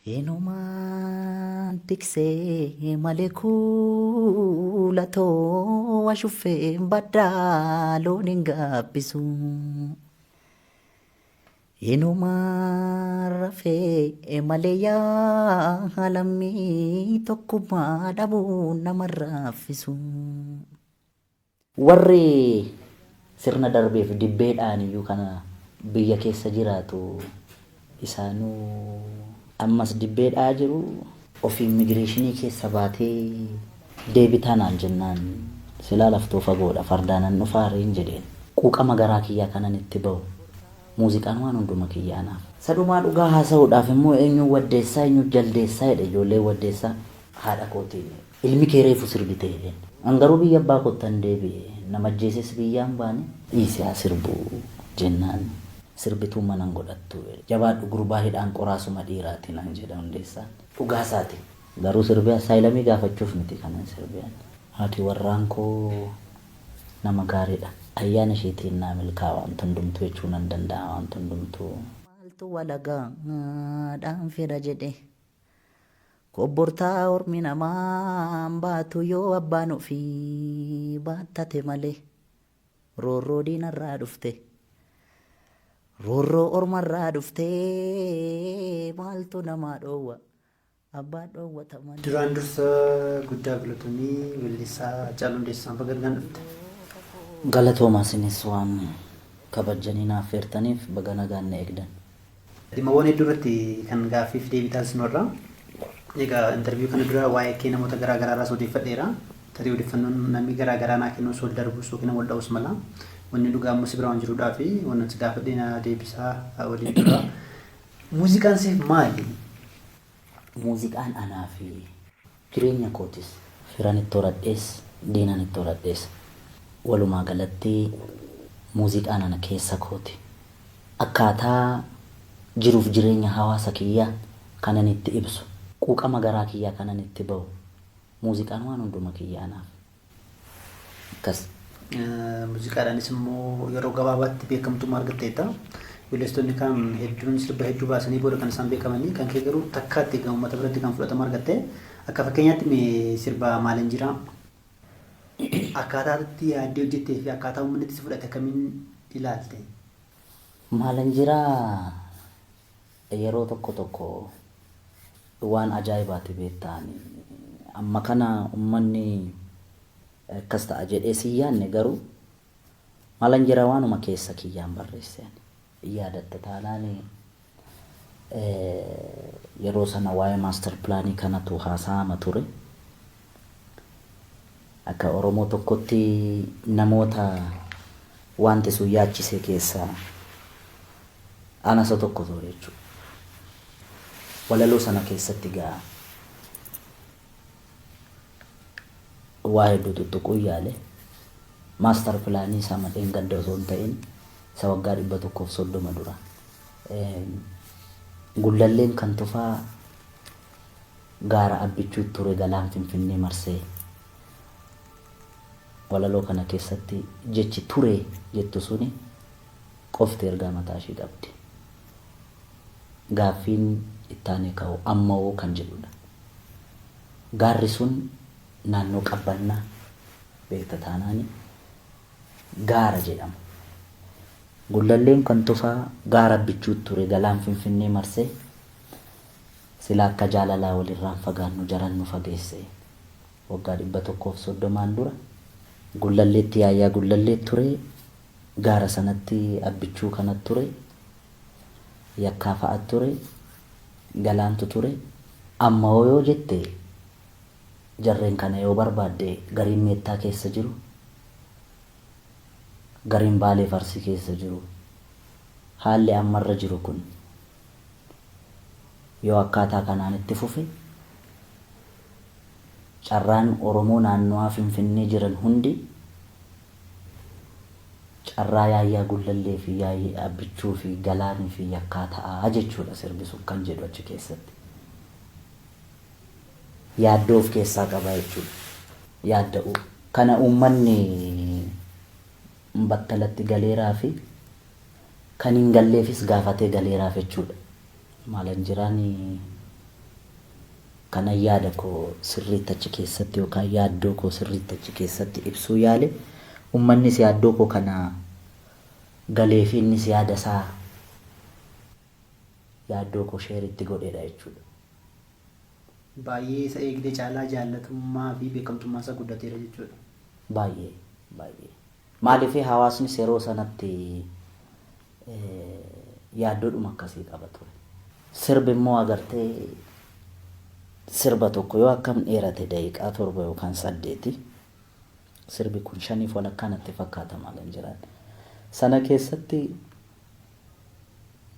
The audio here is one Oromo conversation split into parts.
Inumaan tiksee malee kuulatoo ashuffeen baddaa loon hin gaabbisu. Inumaan rafee malee yaa lammii tokkummaa dhabuun nama raffisu. Warri sirna darbeef dibbeedhaan iyyuu kana biyya keessa jiraatu isaanuu ammas dibbeedhaa jiru. Ofii immigireeshinii keessa baatee deebitaa naan jennaan silaa laftoo fagoodha fardaanan dhufaa reen jedheen. Quuqama garaa kiyyaa kanan itti bahu muuziqaan waan hunduma kiyya anaaf. Sadumaa dhugaa haasa'uudhaaf immoo eenyuun waddeessaa eenyuun jaldeessaa jedhe ijoolleen waddeessaa haadha kootiin. Ilmi kee reefu sirbite jedheen. An garuu biyya abbaa koottan deebi'e. Nama ajjeeses biyyaan baane. Dhiisi haa sirbu jennaan sirbituu mana hin godhattu jedhe. Jabaadhu gurbaa hidhaan qoraasuma dhiiraati naan jedha Hundeessaan. Dhugaa isaati. Garuu sirbee assaayilamii gaafachuuf miti kanan sirbe ani. Haati warraan koo nama gaariidha. Ayyaana isheetiin naa milkaa'a wanti hundumtuu jechuu nan danda'a wanti hundumtuu. Maaltu walagaadhaan fira jedhe. Kobbortaa ormi namaan baatu yoo abbaan ofii baattate malee. Roorroo diinarraa dhufte. Roorroo ormarraa dhufte maaltu namaa dhoowwa. Abbaan dhoowwata malee. Duraan dursa guddaa galatomii weellisaa Haacaaluu Hundeessaan baga nagaan dhufte. Galatoomaa isinis waan kabajjanii na affeertaniif baga nagaan na eegdan. Dhimmawwan hedduu irratti kan gaaffiif deebii taasisnu irraa. Egaa interview kana dura waa'ee kee namoota garaa garaa irraas odeeffadheera. Tarii odeeffannoon namni garaa garaa naa kennus wal darbus yookiin wal dha'us mala. Wanni dhugaa immoo si bira waan jiruudhaa fi wannan si gaafadhee na deebisaa waliin tura. Muuziqaan siif maali? Muuziqaan anaaf jireenya kootis. Firan itti horadhees, diinan itti horadhees. Walumaa galatti muuziqaan ana keessa kooti. Akkaataa jiruuf jireenya hawaasa kiyyaa kanan itti ibsu, quuqama garaa kiyyaa kanan itti bahu, muuziqaan waan hunduma kiyya anaaf. Akkas. Muuziqaadhaanis immoo yeroo gabaabaatti beekamtummaa argatteetta. Weellistoonni kaan hedduun sirba hedduu baasanii booda kan isaan beekamanii kan kee garuu takkaatti kan uummata biratti kan fudhatama argatte. Akka fakkeenyaatti mee sirba Maalin Jira akkaataa itti yaaddee hojjettee fi akkaataa uummanni itti si fudhate akkamiin ilaalte? Maalan Jira yeroo tokko tokko waan ajaa'ibaati beektaa ani amma kana ummanni akkas ta'a jedhee sin yaanne garuu maalan jira waanuma keessa kiyyaan barreesse ani. Yaadatta taanaan yeroo sana waa'ee maastar pilaanii kanatu haasa'ama ture. Akka Oromoo tokkotti namoota wanti sun yaachise keessaa ana isa tokko ture jechuudha. Walaloo sana keessatti gaa waa hedduu tuttuquu yaale. Maastar pilaanii isaa madheen gadda osoo hin ta'in isa waggaa 130 dura. Gullalleen kan tufaa gaara Abbichuu ture galaan Finfinnee marsee. Walaloo kana keessatti jechi ture jettu suni qofti ergaa mataa ishii qabdi. Gaaffiin ittaanee ka'u ammawoo kan jedhudha. Gaarri sun naannoo Qabbannaa beekta taanaani gaara jedhama. Gullalleen kan tufaa gaara Abbichuu ture galaan Finfinnee marsee sila akka jaalalaa walirraan fagaannu jaran nu fageesse. Waggaa 130n dura Gullalleetti Yaayyaa Gullallee ture, gaara sanatti Abbichuu kana ture, Yakkaa fa'a ture, Galaantu ture. Ammawoo yoo jette jarreen kana yoo barbaadde gariin Meettaa keessa jiru, gariin Baaleef Arsii keessa jiru. Haalli amma irra jiru kun yoo akkaataa kanaan itti fufe carraan Oromoo naannowaa Finfinnee jiran hundi carraa Yaayyaa Gullallee fi Abbichuu fi Galaanii fi Yakkaa ta'a jechuudha sirbi sun kan jedhu achi keessatti. Yaaddoo of keessaa qaba jechuudha. Yaadda'uu. Kana uummanni battalatti galeeraa fi kan hin galleefis gaafatee galeeraaf jechuudha. Maalan jiraani. Kanan yaada koo sirriitti achi keessatti yookaan yaaddoo koo sirriitti achi keessatti ibsuu yaale, uummannis yaaddoo koo kana galee fi innis yaada isaa yaaddoo koo share itti godheedha jechuudha. Baay'ee isa eegdee caalaa jaallatummaa fi beekamtummaa isaa guddateera jechuudha. Baay'ee baay'ee. Maaliif hawaasnis yeroo sanatti yaaddoodhuma akkasii qaba ture. Sirbi immoo agartee sirba tokko yoo akkam dheerate daqiiqaa 7 yookaan 8. Sirbi kun shaniif walakkaa natti fakkaata maalan jiran. Sana keessatti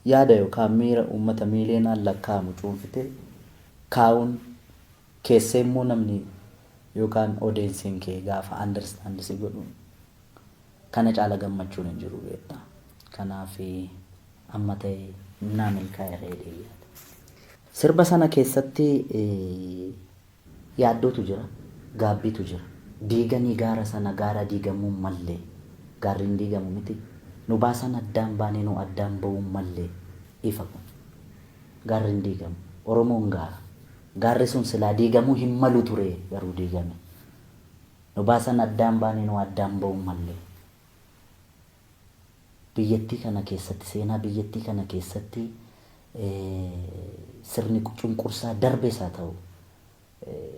yaada yookaan miira uummata miiliyoonaan lakkaa'amu cuunfitee kaa'uun keessee immoo namni yookaan audienceiin kee gaafa understand si godhu kana caala gammachuun hin jiru beektaa. Kanaaf amma ta'e naa milkaa'eera jedhee yaada. Sirba sana keessatti yaaddootu jira, gaabbiitu jira. Diiganii gaara sana gaara diigamuun mallee, gaarri hin diigamu miti. Nu baasan addaan baanee nu addaan ba'uun mallee ifa kun. Gaarri hin diigamu. Oromoon gaara. Gaarri sun silaa diigamuu hin malu ture, garuu diigame. Nu baasan addaan baanee nu addaan ba'uun mallee. Biyyattii kana keessatti, seenaa biyyattii kana keessatti sirni cunqursaa darbes haa ta'u,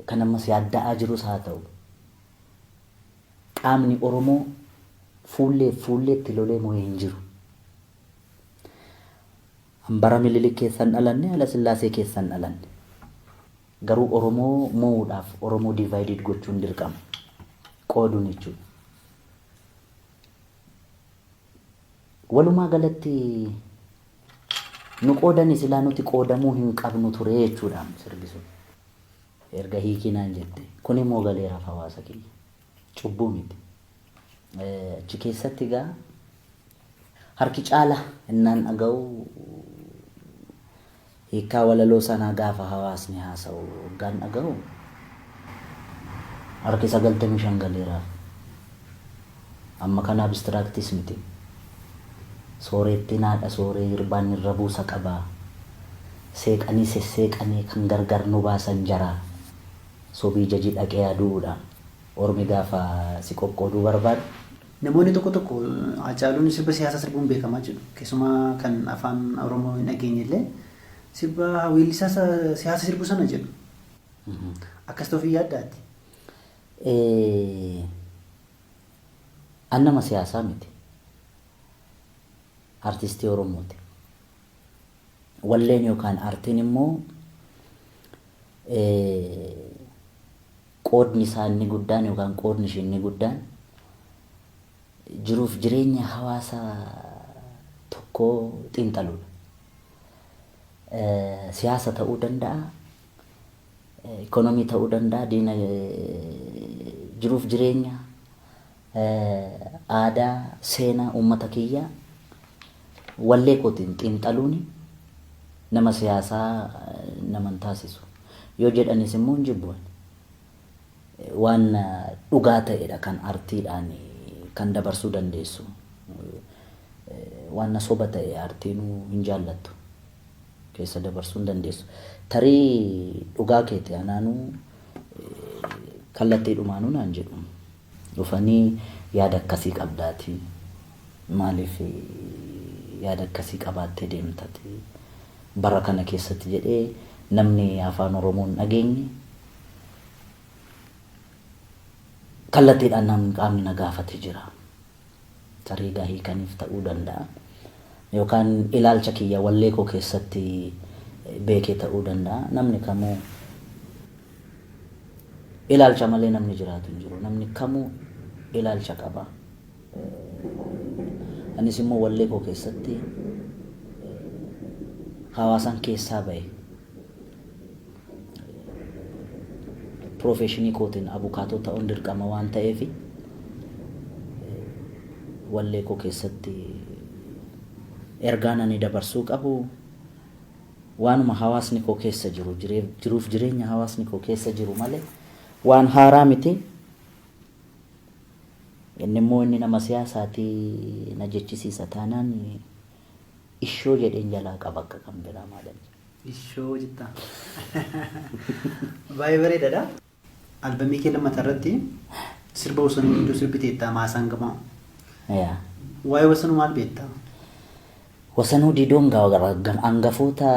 kan ammas yaadda'aa jirus haa ta'u, qaamni Oromoo fuullee fuulleetti lolee mo'ee hin jiru. Bara Minilik keessan dhalanne, Haila Sillaasee keessan dhalanne. Garuu Oromoo mo'uudhaaf Oromoo divided gochuun dirqama. Qooduun jechuudha. Walumaa galatti nu qoodani silaa nuti qoodamuu hin qabnu ture jechuudhaan sirbi sun. Erga hiikinaan jette. Kun immoo galeeraaf hawaasa kiyya. Cubbuu miti. Achi keessatti egaa harki caala innaan dhaga'u hiikkaa walaloo sanaa gaafa hawaasni haasa'u hoggaan dhaga'u harki 95 galeeraaf. Amma kana abstractis miti. Sooreettiin haadha sooree hirbaan irra buusa qabaa. Seeqanii sesseeqanii kan gargar nu baasan jaraa. Sobii jaji dhaqee aduudha. Ormi gaafa si qoqqooduu barbaadu. Namoonni tokko tokko Hacaaluun sirba siyaasaa sirbuun beekamaa jedhu. Keessumaa kan afaan Oromoo hin dhageenye illee sirba weellisaa siyaasa sirbu sana jedhu. Akkas ta'uu yaaddaati. An nama siyaasaa miti. Artistii Oromooti. Walleen yookaan aartiin immoo qoodni isaa inni guddaan yookaan qoodni ishee inni guddaan jiruuf jireenya hawaasa tokkoo xiinxaluudha. Siyaasa ta'uu danda'a, ikoonomii ta'uu danda'a, diina jiruuf jireenya aadaa, seenaa uummata kiyyaa wallee kootiin xiinxaluun nama siyaasaa nama hin taasisu. Yoo jedhanis immoo hin jibbu. Waan dhugaa ta'edha kan artiidhaan kan dabarsuu dandeessu. Waan soba ta'e artiinuu hin jaallattu. Keessa dabarsuu hin dandeessu. Tarii dhugaa keeti anaanuu kallattiidhumaanuu naan jedhu. Dhufanii yaada akkasii qabdaati. Maaliif yaada akkasii qabaattee deemtati? Bara kana keessatti jedhee namni afaan Oromoo hin dhageenye kallattiidhaan namni qaamni na gaafate jira. Tarii egaa hiikaniif ta'uu danda'a. Yookaan ilaalcha kiyya wallee koo keessatti beekee ta'uu danda'a. Namni kamuu ilaalcha malee namni jiraatu hin jiru. Namni kamuu ilaalcha qaba. Anis immoo wallee koo keessatti hawaasan keessaa bahe professionii kootiin abukaatoo ta'uun dirqama waan ta'eef wallee koo keessatti ergaan ani dabarsuu qabu waanuma hawaasni koo keessa jiru, jiruuf jireenya hawaasni koo keessa jiru malee waan haaraa miti. Inni immoo inni nama siyaasaatii na jechisiisa taanaan ishoo jedheen jalaa qaba akka kan biraa maalan. Ishoo jetta. Baay'ee bareedaadha. Albamii kee lammataa irratti sirba Wasanuu Diidoo sirbiteetta maasaan gamaa. Yaa. Waa'ee Wasanuu maal beektaa? Wasanuu Diidoon hangafoota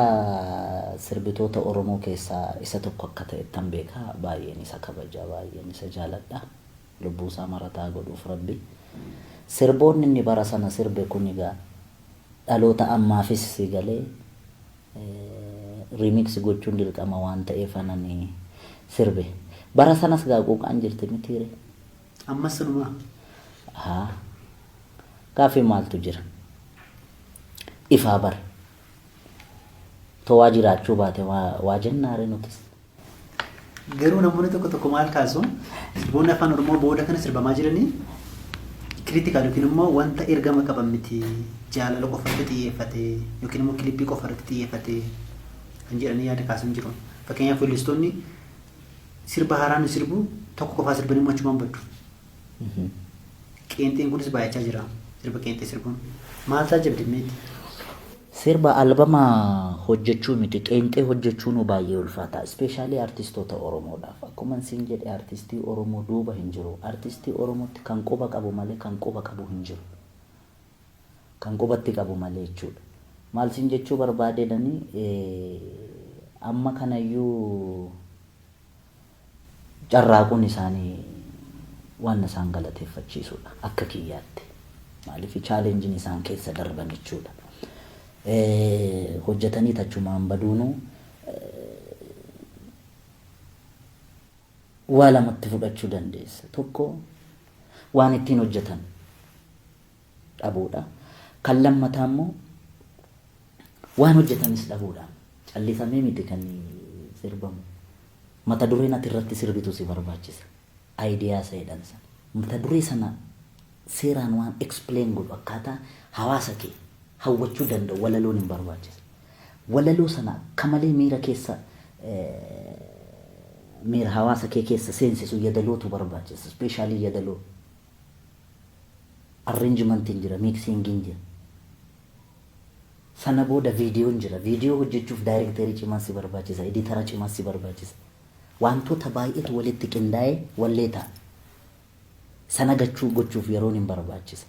sirbitoota Oromoo keessaa isa tokko akka ta'ettan beeka. Baay'een isa kabaja, baay'een isa jaaladha. Lubbuu isaa marataa godhuuf Rabbi. Sirboonni inni bara sana sirbe kun egaa dhaloota ammaafis si galee remix gochuun dirqama waan ta'eef anani sirbe. Bara sanas gaa quuqaan jirti mitiire. Ammas sanumaa? Haa. Gaaffii maaltu jira? Ifaa bara. Towaa jiraachuu baate waa jennaare nutis. Garuu namoonni tokko tokko maal kaasu, sirboonni afaan Oromoo booda kana sirbamaa jiranii critical yookiin immoo wanta ergama qaban miti, jaalala qofa irratti xiyyeeffate yookiin immoo kilippii qofa irratti xiyyeeffate kan jedhanii yaada kaasan jiru. Fakkeenyaaf weellistoonni sirba haaraa nu sirbu tokko qofaa sirbanii immoo achumaan baddu. Qeenxeen kunis baay'achaa jira. Sirba qeenxee sirbuun. Maal taajjabde meeti? Sirba albama hojjechuu miti, qeenxee hojjechuun baay'ee ulfaata. Especially artistoota Oromoodhaaf. Akkuma siin jedhe, artistii Oromoo duuba hin jiru. Artistii Oromootti kan quba qabu malee kan quba qabu hin jiru. Kan qubatti qabu malee jechuudha. Maal siin jechuu barbaadedhani, amma kanayyuu carraaquun isaanii waan isaan galateeffachiisudha akka kiyyaatti. Maaliif, challengeiin isaan keessa darban jechuudha. Hojjetanii tachumaan baduunuu waa lamatti fudhachuu dandeessa. Tokko, waan ittiin hojjetan dhabuudha. Kan lammataa immoo waan hojjetanis dhabuudha. Callisamee miti kan sirbamu. Mata dureen ati irratti sirbitu si barbaachisa. Idea isa jedhan sana. Mata duree sana seeraan waan explain godhu, akkaataa hawaasa kee hawwachuu danda'u walaloon hin barbaachisa. Walaloo sana akka malee miira keessa, miira hawaasa kee keessa seensisu yadalootu barbaachisa. Especially yadaloo. Arrangementiin jira, mixingiin jira. Sana booda viidiyoon jira. Viidiyoo hojjechuuf directorii cimaa si barbaachisa, editora cimaa si barbaachisa. Wantoota baay'eetu walitti qindaa'ee wallee ta'a. Sana gachuu gochuuf yeroon hin barbaachisa.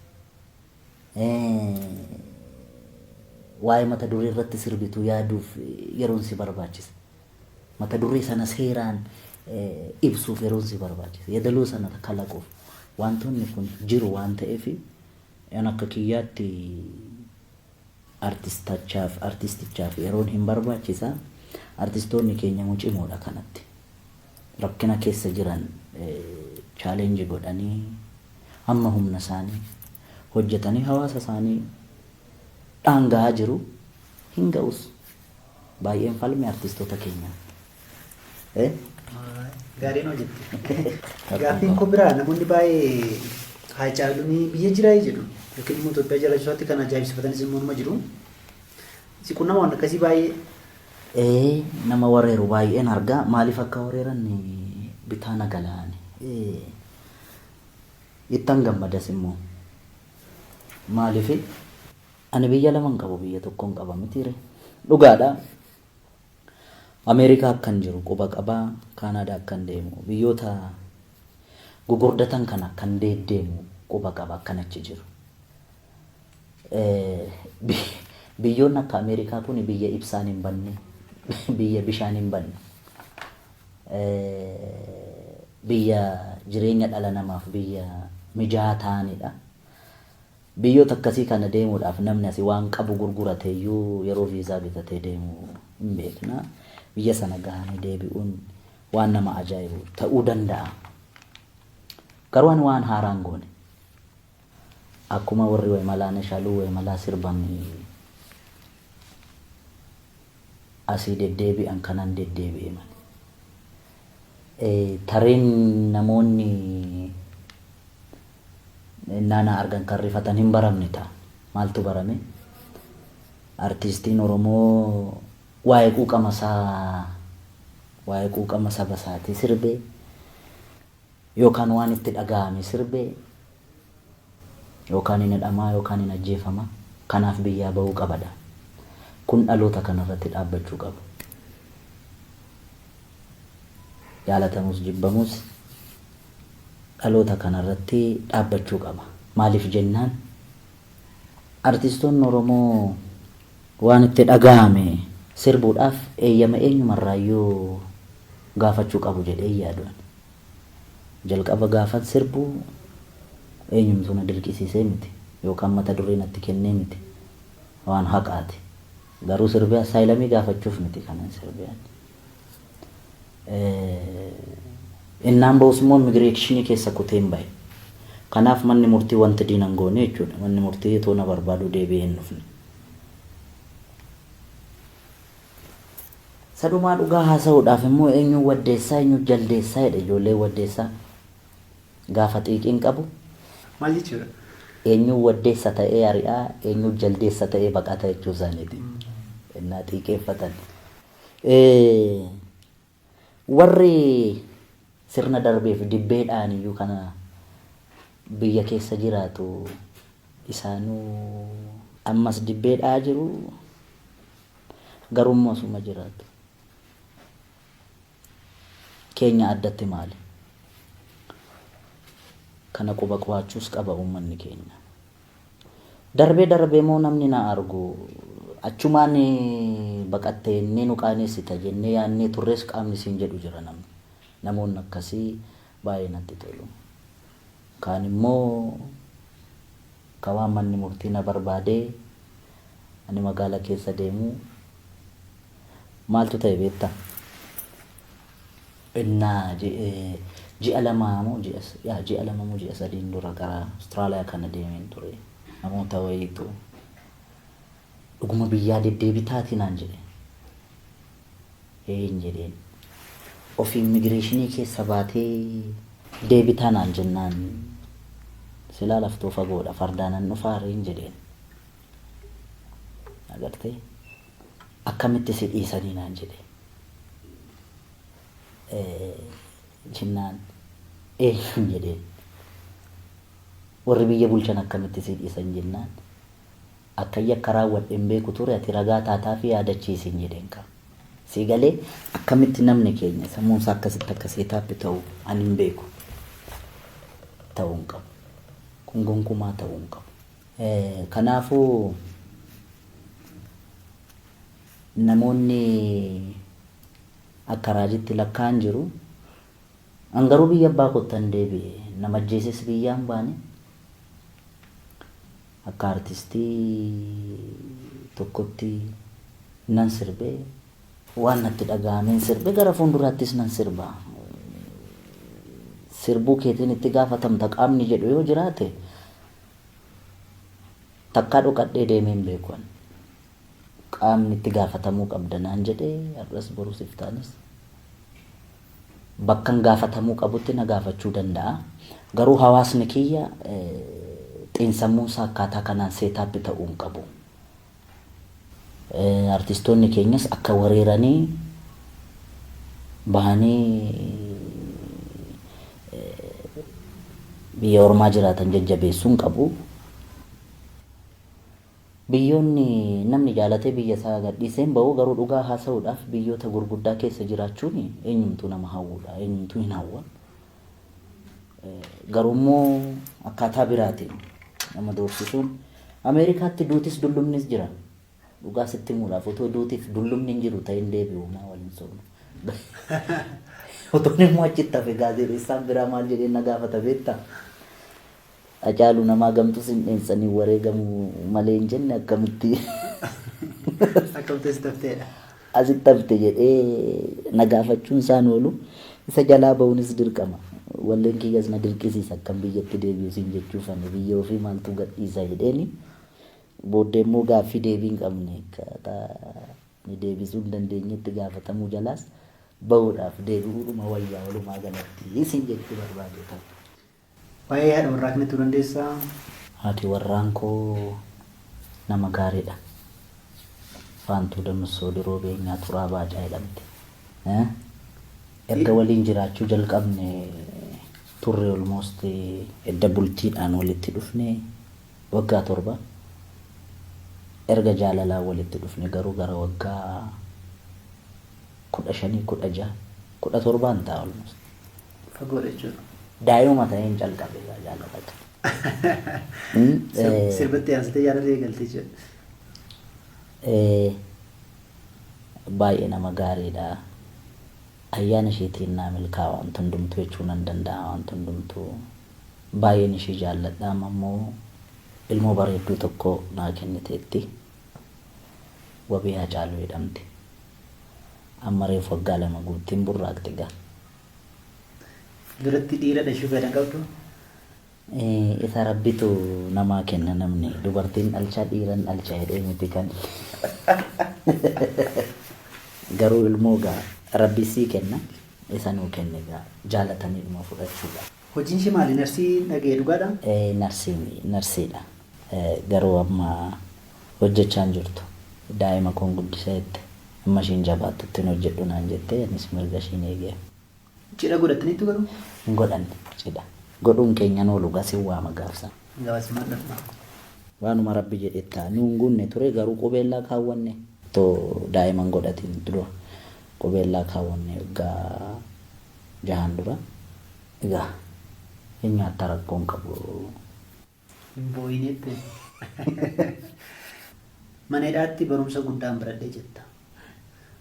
Waa'ee mata duree irratti sirbitu yaaduuf yeroon si barbaachisa. Mata duree sana seeraan ibsuuf yeroon si barbaachisa. Yadaloo sana kalaquuf wantoonni kun jiru waan ta'eef, an akka kiyyaatti artistichaaf yeroon hin barbaachisa. Artistoonni keenya immoo cimoodha kanatti. Rakkina keessa jiran challenge godhanii hamma humna isaanii hojjetanii hawaasa isaanii dhaangahaa jiru. Hin ga'us. Baay'een falme artistoota keenyaa. Gaariin hojjette. Gaaffiin koo biraa, namoonni baay'ee Haacaaluun biyya jiraa jedhu, yookiin immoo Itoophiyaa jiraachuu kan ajaa'ibsiifatanis immoo numa jiru. Si qunnama waan akkasii baay'ee? Ee, nama wareeru baay'een argaa. Maaliif akka wareeran bitaa na galaani. Ittan gammadas immoo. Maaliif, ani biyya lama hin qabu, biyya tokko hin qaba mitiire. Dhugaadha. Ameerikaa akkan jiru quba qabaa, Kaanaadaa akkan deemu, biyyoota gugurdatan kana akkan deddeemu quba qaba akkan achi jiru. Biyyoonni akka Ameerikaa kun biyya ibsaan hin banne, biyya bishaan hin banne, biyya jireenya dhala namaaf biyya mijaa'aa ta'anidha. Biyyoota akkasii kana deemuudhaaf namni asii waan qabu gurgurate iyyuu yeroo viizaa bitatee deemu hin beekna. Biyya sana gahanii deebi'uun waan nama ajaa'ibu ta'uu danda'a. Garuu ani waan haaraan goone. Akkuma warri Weemalaa Nashaaluu Weemalaa sirban asii deddeebi'an kanan deddeebi'e malee. Tareen namoonni naanaa argan kan rifatan hin baramne ta'a. Maaltu barame? Artiistiin Oromoo waa'ee quuqama isaa, waa'ee quuqama saba isaatii sirbee yookaan waan itti dhaga'ame sirbee yookaan hin hidhamaa yookaan hin ajjeefama, kanaaf biyyaa bahuu qabadha. Kun dhaloota kanarratti dhaabbachuu qabu. Jaalatamus jibbamus dhaloota kanarratti dhaabbachuu qaba. Maaliif jennaan artistoonni Oromoo waan itti dhaga'ame sirbuudhaaf eeyyama eenyumarraayyuu gaafachuu qabu jedhee yaadu. Jalqaba gaafan sirbu eenyumtuu na dirqisiisee miti yookaan mata duree natti kennee miti, waan haqaati. Garuu sirbee asylum gaafachuuf miti kanan sirbee. Innaan ba'us immoo immigration keessa kuteen bahe. Kanaaf manni murtii wanti diinan goone jechuudha. Manni murtii itoo na barbaadu deebi'ee hin dhufne. Sadumaa dhugaa haasa'uudhaaf immoo eenyuun waddeessaa, eenyuun jaldeessaa jedhe ijoollee waddeessaa gaafa xiiqiin qabu. Maal jechuudha? Eenyuun waddeessa ta'ee ari'aa, eenyuun jaldeessa ta'ee baqata jechuu isaaniiti. Innaa xiiqeeffatan. Warri sirna darbeef dibbeedhaan iyyuu kana biyya keessa jiraatu isaanuu ammas dibbeedhaa jiru, garuu asuma jiraatu. Keenya addatti maali? Kana quba qabaachuus qaba uummanni keenya. Darbee darbee immoo namni na argu achumaan baqattee inni nu qaaneessita jennee yaadnee turres qaamni siin jedhu jira namni. Namoonni akkasii baay'ee natti tolu. Kaan immoo ka waan manni murtii na barbaadee ani magaala keessa deemu maaltu ta'e beektaa? Innaa ji'a lama moo ji'a 2 moo ji'a 3n dura gara Austraaliyaa kana deemeen ture. Namoota wayiitu dhuguma biyyaa deddeebitaati naan jedhe. Een jedheen. Ofii immigration keessa baatee deebitaa naan jennaan silaa laftoo fagoodha, fardaanan dhufaareen jedheen. Agartee, akkamitti si dhiisanii naan jedhe. Jennaan eenyuun jedheen. Warri biyya bulchan akkamitti si dhiisan jennaan akka yakka raawwadhe hin beeku ture, ati ragaa taataa fi yaadachiisin jedheen qaba. Si galee, akkamitti namni keenya sammuunsaa akkasitti akka setup ta'u ani hin beeku. Ta'uu hin qabu. Kun gonkumaa ta'uu hin qabu. Kanaafuu namoonni akka raajitti lakkaa'an jiru. An garuu biyya abbaa kottan deebi'e. Nama ajjeeses biyyaan baane. Akka artistii tokkotti nan sirbee, waan natti dhaga'ameen sirbe, gara fuulduraattis nan sirba. Sirbuu keetiin itti gaafatamta qaamni jedhu yoo jiraate, takkaa dhokadhee deemeen beeku. Qaamni itti gaafatamuu qabda naan jedhee har'as borus iftaanis bakkan gaafatamuu qabutti na gaafachuu danda'a. Garuu hawaasni kiyya xiinsammuunsaa akkaataa kanaan setup ta'uu hin qabu. Artistoonni keenyas akka wareeranii bahanii biyya ormaa jiraatan jajjabeessuu hin qabu. Biyyoonni namni jaalatee biyya isaa gadhiisee hin bahu, garuu dhugaa haasa'uudhaaf biyyoota gurguddaa keessa jiraachuun eenyumtuu nama hawwudha. Eenyumtuu hin hawwa. Garuu immoo akkaataa biraatiin nama doorsisuun, Ameerikaatti duutis dullumnis jira. Dhugaa sitti himuudhaaf otoo duutiif dullumni hin jiru ta'in deebi'u, maa waliin sobna. Otoon immoo achitti hafe gaazexeessaan biraa maal jedhee na gaafata beektaa? Hacaaluu namaa gamtus hin dheensanii wareegamu malee hin jenne, akkamitti Akkamitti asitti hafteedha? Asitti hafte jedhee na gaafachuun isaan oolu, isa jalaa bahuunis dirqama. Walleen kiyyas na dirqisiisa akkam biyyatti deebi'u siin jechuuf, ani biyya ofii maaltu gadhiisa jedheeni. Booddee immoo gaaffii deebii hin qabne akkaataa ni deebisuu hin dandeenyetti gaafatamuu jalaas bahuudhaaf deebi'uudhuma wayyaa walumaa galatti siin jechuu barbaade ta'u. Waa'ee haadha warraa kanatti dandeessaa? Haati warraan koo nama gaariidha. Faantuu Damissoo Diroo Beenyaa Turaa Baacaa jedhamti. Erga waliin jiraachuu jalqabne turre, almost edda bultiidhaan walitti dhufne waggaa 7, erga jaalalaan walitti dhufne garuu gara waggaa 15, 16. 17n ta'a almost. Fagoodha jechuudha. Daa'ima ta'een calqabe egaa jaalala kana. Sirbatti aansitee jaalala eegalte jechuudha. Baay'ee nama gaariidha. Ayyaana isheetiin naa milkaa'a wanti hundumtuu jechuu nan danda'a wanti hundumtuu. Baay'een ishee jaalladha amma immoo ilmoo bareedduu tokko naa kenniteetti. Wabii Hacaaluu jedhamti. Amma reefu waggaa 2 guutti hin burraaqxi egaa. Fuulduratti dhiira dhashuu fedha qabdu? Isa rabbitu namaa kenna namni dubartiin dhalchaa dhiiran dhalcha jedhee miti kan garuu ilmoo gaa rabbi sii kenna isa nuu kenne gaa jaalataniidhuma fudhachuudha. Hojiin ishee maali? Narsii dhaga'e dhugaadha? Narsii narsiidha. Garuu amma hojjechaa hin jirtu. Daa'ima koon guddisa jette. Amma ishiin jabaattutti hin hojjedhu naan jette anis mirga ishiin eegeef. Cidha godhattaniittu garuu? Hin godhanne cidha. Godhuun keenya hin oolu gaa sin waama gaaf sana. Gabaasumaan dhufna. Waanuma rabbi jedhe ta'a. Nuu hin guunne ture garuu qubeellaa kaawwanne. Otoo daa'ima hin godhatiin dura qubeellaa kaawwanne waggaa jahaan dura. Egaa hin nyaatta rakkoo hin qabu. Hin boo'in jette. Mana hidhaatti barumsa guddaan baradhe jetta.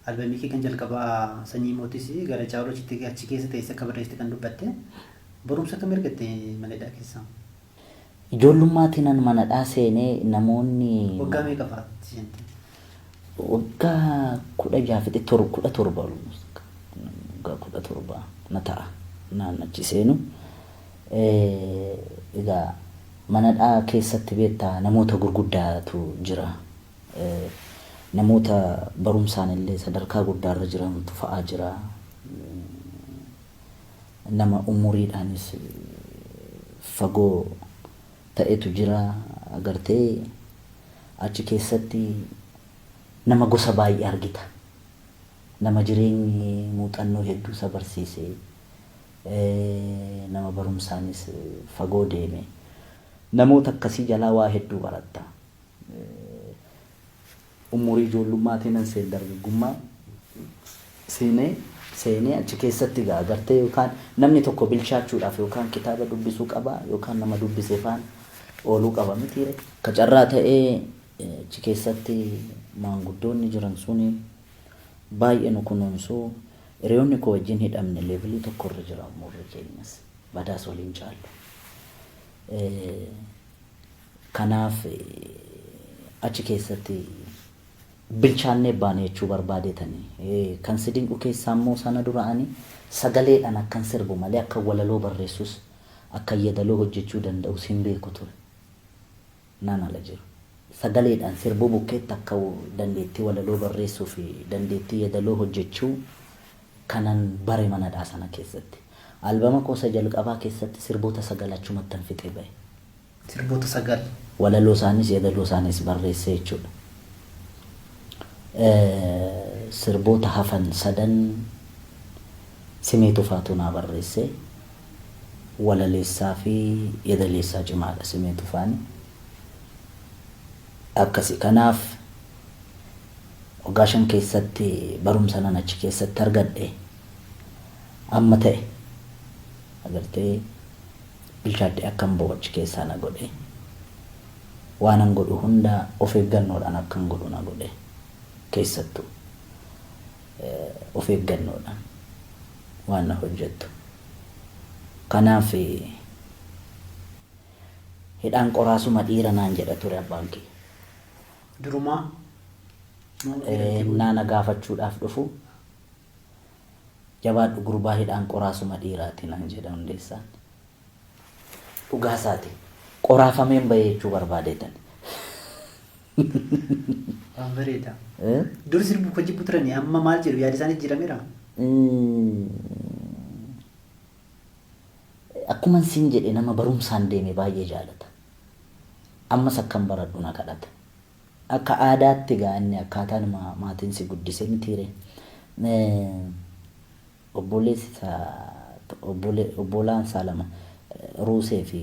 Albamii kee kan jalqabaa Sanyii Mootiis gara caalu achitti achi keessa teessee akka barreessite kan dubbatte. Barumsa akkamii argatte mana hidhaa keessaa? Ijoollummaatiinan manadhaa seenee namoonni. Waggaa meeqa fa'aatti seente? Waggaa 16 fixe 17 almost waggaa 17 na ta'a naan achi seenu. Egaa manadhaa keessatti beektaa namoota gurguddaatu jira. Namoota barumsaan illee sadarkaa guddaarra jirantu fa'aa jira. Nama umuriidhaanis fagoo ta'etu jira. Agartee achi keessatti nama gosa baay'ee argita. Nama jireenyi muuxannoo hedduu isa barsiise, nama barumsaanis fagoo deeme. Namoota akkasii jalaa waa hedduu baratta. Umurii ijoollummaatiinan seen dargaggummaa seenee seenee achi keessatti egaa agartee yookaan namni tokko bilchaachuudhaaf yookaan kitaaba dubbisuu qaba yookaan nama dubbise faana ooluu qaba mitiire. Akka carraa ta'ee achi keessatti maanguddoonni jiran suni baay'ee nu kunuunsu. Hiriyoonni koo wajjin hidhamne leevilii tokkorra jira umurri keenyas. Badaas wal hin caallu. Kanaaf achi keessatti bilchaannee baane jechuu barbaadeetani. Kan si dinqu keessaa immoo sana dura ani sagaleedhaan akkan sirbu malee akkan walaloo barreessus akkan yedaloo hojjechuu danda'us hin beeku ture. Naan ala jiru. Sagaleedhaan sirbuu bukkeetti akka dandeettii walaloo barreessuu fi dandeettii yedaloo hojjechuu kanan bare manadhaa sana keessatti. Albama koo isa jalqabaa keessatti sirboota 9 achumattan fixee ba'e. Sirboota 9. Walaloo isaanis yedaloo isaanis barreessee jechuudha. Sirboota hafan sadan Simee Tufaatu naa barreesse. Walaleessaa fi yedaleessaa cimaadha Simee Tufaani. Akkasi. Kanaaf waggaa 5 keessatti barumsa nan achi keessatti argadhe amma ta'e agartee bilchaadhee akkan ba'u achi keessaa na godhe. Waanan godhu hunda of eeggannoodhaan akkan godhu na godhe. Keessattuu of eeggannoodhaan waan na hojjettu. Kanaaf hidhaan qoraasuma dhiira naan jedha ture abbaan kiyya. Durumaa moo hidhamtee booda? Ennaa na gaafachuudhaaf dhufu jabaadhu gurbaa hidhaan qoraasuma dhiiraati naan jedha Hundeessaan. Dhugaa isaati. Qoraafameen bahe jechuu barbaadeetani. Waan bareeda. Dur sirbuu kan jibbu turani amma maal jedhu yaadi isaanii jijjiirameera? Akkuman siin jedhe nama barumsaan deeme baay'ee jaalata. Ammas akkan baradhu na kadhata. Akka aadaatti egaa inni akkaataan maatiin si guddise mitiire. Obboleessi isaa obbolaan isaa lama Ruusee fi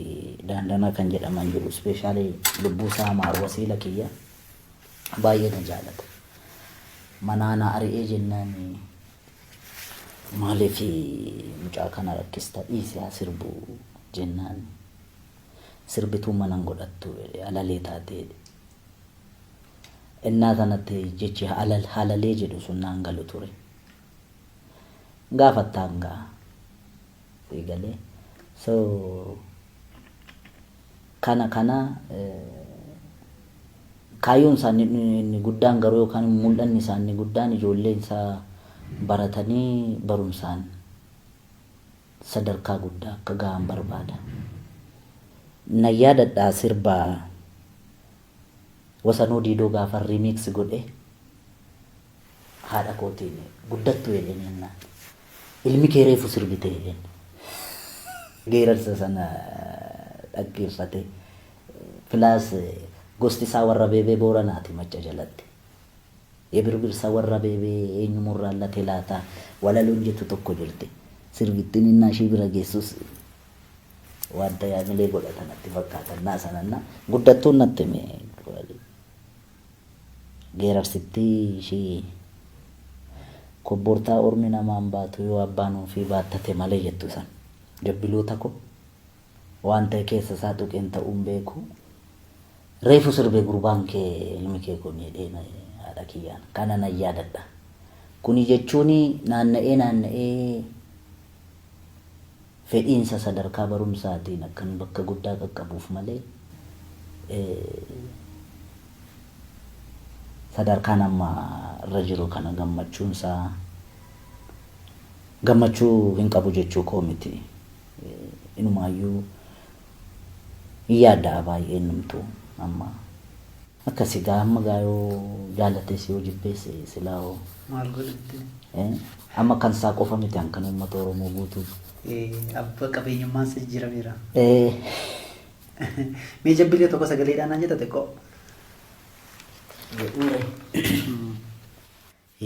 Daandanaa kan jedhaman jiru. Ispeeshaalii lubbuu isaa maaru wasiila kiyya baay'ee na jaalata. Manaa na ari'ee jennaan Maaliif mucaa kana rakkista dhiisi haa sirbu jennaan sirbituu mana hin godhattu jedhe alalee taatee jedhe. Innaa sanatti jechi halalee jedhu sun naan galu ture. Gaafattaan gaa sii galee so kana kana kaayyoon isaanii inni guddaan garuu yookaan mul'anni isaanii guddaan ijoolleen isaa baratanii barumsaan sadarkaa guddaa akka ga'an barbaada. Nan yaadadha sirba Wasanuu Diidoo gaafa remix godhe haadha kootiin guddattu jedheen jennaan. Ilmi kee reefu sirbite jedheen. Geerarsa sana dhaggeeffate. Pilaas gosti isaa warra Beebee Booranaati Macca jalatti. Yebirbirsa warra Beebee eenyu murraallate laata walaloon jettu tokko jirti. Sirbittiin innaa ishii bira geessus wanta yaamilee godhata natti fakkaata innaa sananna guddattuun natti hime. Geerarsittii ishii kobbortaa ormi namaan baatu yoo abbaan ofii baattate malee jettu san. Jabbiloota ko waan ta'e keessa isaa tuqeen ta'uun beeku. Reefu sirbe gurbaan kee ilmi kee kun jedheen haadha kiyyaan. Kana nan yaadadha. Kuni jechuun naanna'ee naanna'ee fedhiinsa sadarkaa barumsaatiin akkan bakka guddaa qaqqabuuf malee sadarkaan amma irra jiru kana gammachuunsaa gammachuu hin qabu jechuu koo miti. Inumaayyuu hin yaadda'a baay'een numtuu amma. Akkasi gaa amma gaa yoo jaalates yoo jibbees silaa hoo. Maal godhutti? Amma kan isaa qofa miti an kan uummata Oromoo guutuu. Abba qabeenyummaan si jijjiirameera. Mee jabbilee tokko sagaleedhaan naan jetta xiqqoo. Jedhuure.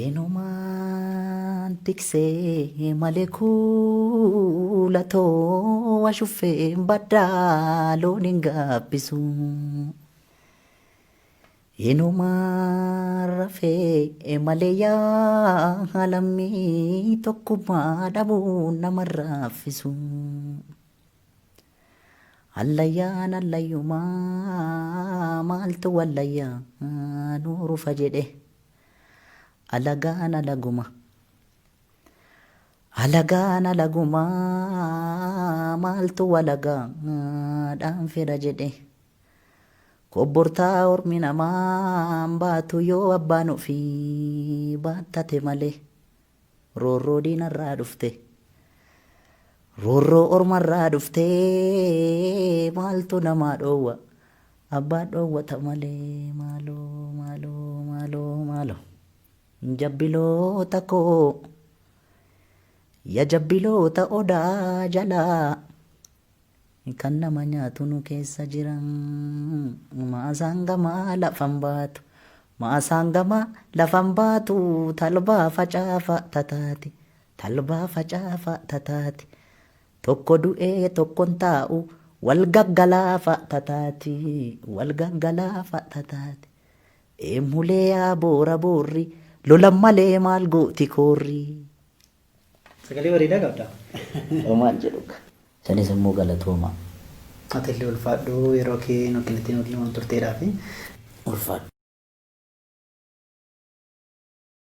Inumaan tiksee malee kuulatoo ashuffeen baddaa loon hin gaabbisu. Inumaan rafee malee yaa lammii tokkummaa dhabuun nama raffisu. Allayyaan allayyumaa maaltu wallayyaa nuu rufa jedhe. Alagaan alaguma. Alagaan alaguma maaltu walagaa dhaan fedha jedhe. Kobbortaa ormi namaan baatu yoo abbaan ofii baattate malee. Roorroo diinarraa dhufte. Roorroo ormarraa dhufte maaltu namaa dhoowwa. Abbaan dhoowwata malee maaloo maaloo maaloo maaloo. Jabbiloota koo ya jabbiloota odaa jalaa kan nama nyaatu nu keessa jira. Maasaan gamaa lafan baatu. Maasaan gamaa lafan baatu talbaa facaafa tataati. Talbaa facaafa tataati. Tokko du'ee tokkon taa'u wal gaggalaafa tataati. Wal gaggalaafa tataati. Eemulee yaa boora boorri lolan malee maal gooti koorri. Sagalee bareedaa qabda. Maal jedhu. Sanis immoo galatooma. Ati illee ulfaadhu yeroo kee nu kennitee nu waliin turteedhaafi. Ulfaadhu.